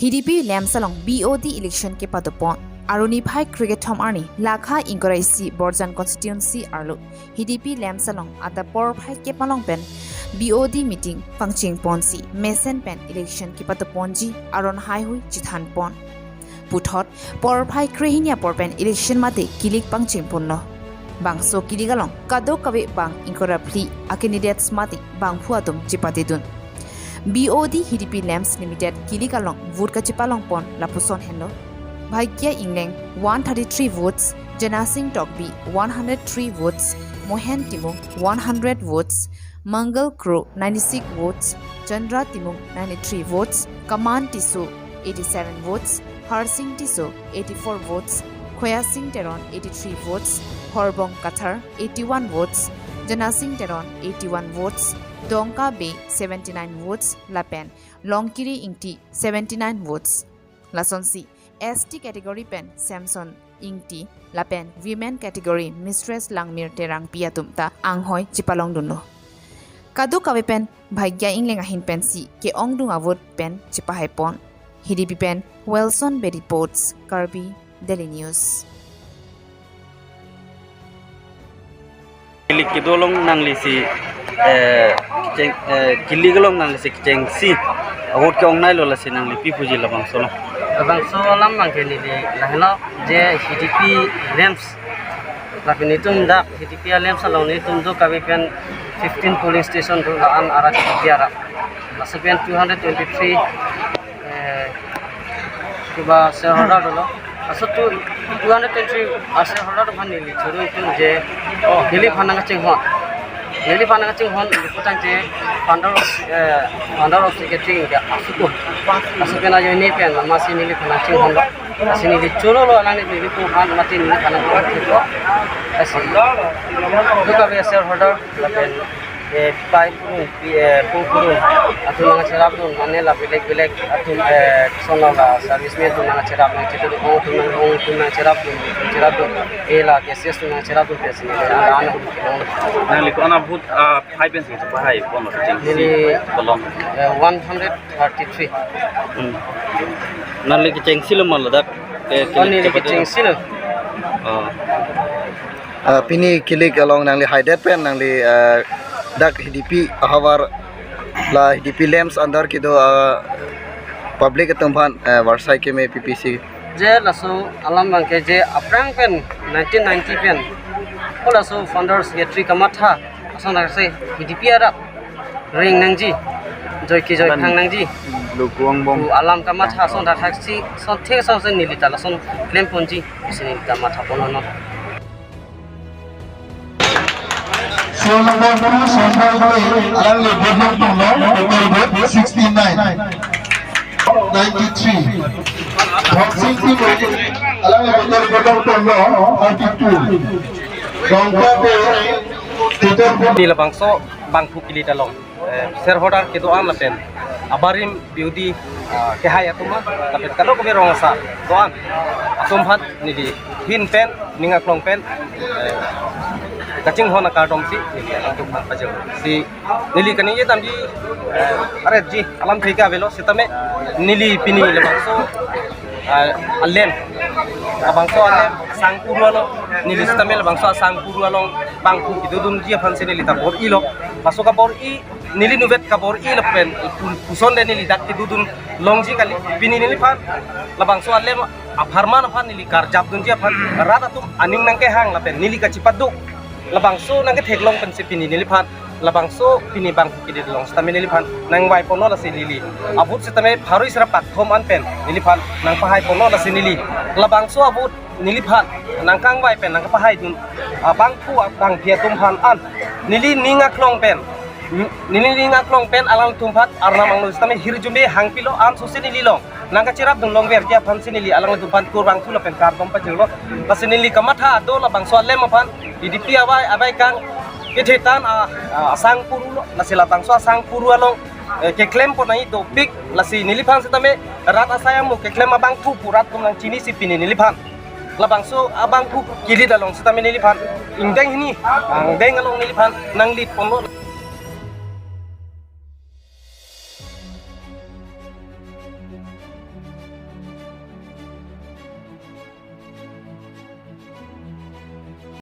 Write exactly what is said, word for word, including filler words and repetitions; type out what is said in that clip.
Hidipi LAMPS along B O D election kepadopon. Arni phai krekethom arni Lakha ingkoi ra isi Borjan constituency arlo Hidipi LAMPS along adap porphai kep along pen B O D meeting pangchengponsi mesen pen election kepatoponji aron haihui chethanpon. Puthot porphai krehini apor pen election mate kilik pangchengponlo. Bangso kilik along kadokave bang ingkoi ra phli a candidates mate bangphu atum chepatedun. B O D Hidipi LAMPS Limited kilik along vote kachepalongpon lapuson henlo: Bhagya Engleng one thirty-three votes, Janasing Tokbi one hundred three votes, Mohen Timung one hundred votes, Mangal Kro ninety-six votes, Chandra Timung ninety-three votes, Kaman Tisso eighty-seven votes, Harsing Tisso eighty-four votes, Khoyasing Teron eighty-three votes, Horbong Kathar eighty-one votes, Janasing Teron eighty-one votes, Dongka Bey seventy-nine votes lapen Longkiri Ingti seventy-nine votes. Lasonsi S T category pen Samson Ingti lapen women category Mistress Langmir Terangpi atum ta anghoi chepalongdunlo. Kadokave pen Bhagya Engleng ahin pensi ke-ongdung a-vote pen chepahaipon. Hidipi pen Wilson Bey reports, Karbi Daily News. Kilik kedo along nanglisi, eh, cheng, eh, kilik along nanglisi kechengsi a-vote ke-ongnailo, lasi nangli pi puji labangso along? Labangso alam abangke neli lahenlo je Hidipi LAMPS, lapen itum dak Hidipi LAMPS along nelitum dokave pen fifteen polling station do, la-an arat Hidipi arat. Laso pen two hundred twenty-three, eh, kiba shareholder dolo. Laso two, two hundred twenty-three a-shareholder aphan neli choro itum je, oh, neliphan nangkachinghon. Neliphan nangkachinghon, neli putang je founder of, eh, founder of secretary ingke asuko. Laso pen ajoine pen amatsi neliphan nangchinghonlo. Lasi neli chorolo, alangli neli puphan mati neliphan nangchinghonlo. Lasi dokave shareholder lapen, eh, pai purun, pi-, eh, po purun atum nangcherapdun, mane la belek belek atum, eh, sono la serviceman atum nangcherap, nangchetu ong atum nang, ong atum nangcherapdun, cherapdun. Eh, la cases atum nangcherapdun, cases ni la ano. Nangli ko-an a-vote, ah, phai pensi chepahaiponlo, kechengsi, neli, kolom, eh, one hundred thirty-three. Hmm. Nangli kechengsilo ma ladak? Ke, oh, kilik neli chepadet, kechengsilo. Oh. Ah, pini kilik along nangli haidet pen nangli, ah, dak Hidipi ahavar la Hidipi LAMPS under kedo, ah, public atum aphan, ah, varsai keme P P C. Je laso alam abangke je aphrang pen nineteen ninety pen, o laso founder secretary kamatha asonthotsi Hidipi arat reng nangji, joi kejoi, alam, thang nangji, lukuang bom, pu alam kamatha asonthotsi, son thek asonsi neli ta lason klemponji pusi neli ta mathaponlo. Serial number two, Sundar Bey, alangli vote nangtonglo, total vote sixty-nine. Ninety-three. Bhansing Timung, alangli total vote nangtonglo, thirty-two. Dongka Bey, total vote. Di labangso bangphu kilik along, eh, shareholder kedo-an lapen abarim B O D, ah, kehai atum, lapen kadokave rong asar do-an atum aphan neli ahin pen, ning aklong pen, eh, kachinghon akardom si neli alangtum aphan pajir. Si neli kaningje damji, eh, aretji alamthe ke avelo, sitame neli pini labangso, eh, a-LAMPS, labangso a-LAMPS asangpuru along, neli sitame labangso asangpuru along bangphu kedodunji aphansi neli ta bor-ilo. Laso kabor-i, neli nuvet kabor-i lapen pu-, puson de neli dak kedodun longji kali. Pini neliphan labangso a-LAMPS apharman aphan neli karjapdunji aphan rat atum aning nangkehang lapen neli kachepaduk, labangso nangketheklong pensi pini neliphan labangso pini bangphu kilik along sitame neliphan nangvaiponlo, lasi neli a-vote sitame pharo isi ra pakthom an pen neliphan nangpahaiponlo, lasi neli labangso a-vote neliphan nangkangvai pen nangkapahaidun, ah, bangphu, ah, bangphi atum aphan an neli ning aklong pen, neli ning aklong pen alangtum aphan arnam angno sitame hirjume hangpilo, ansosi neli along nangkacherapdun longverji aphansi neli alangtum aphan kurvangthu lapen kardom pajirlo. Lasi neli kamatha do labangso a-LAMPS aphan, Hidipi avai, avaikang kethe tan a, a, asangpurulo, lasi labangso asangpuru along, eh, keklempon nangji dopik, lasi neliphan sitame rat asai amo keklem abangphu pu rat atum nangchinisi pini neliphan labangso abangphu kilik along sitame neliphan ingdeng hini, angdeng along neliphan nanglitponlo.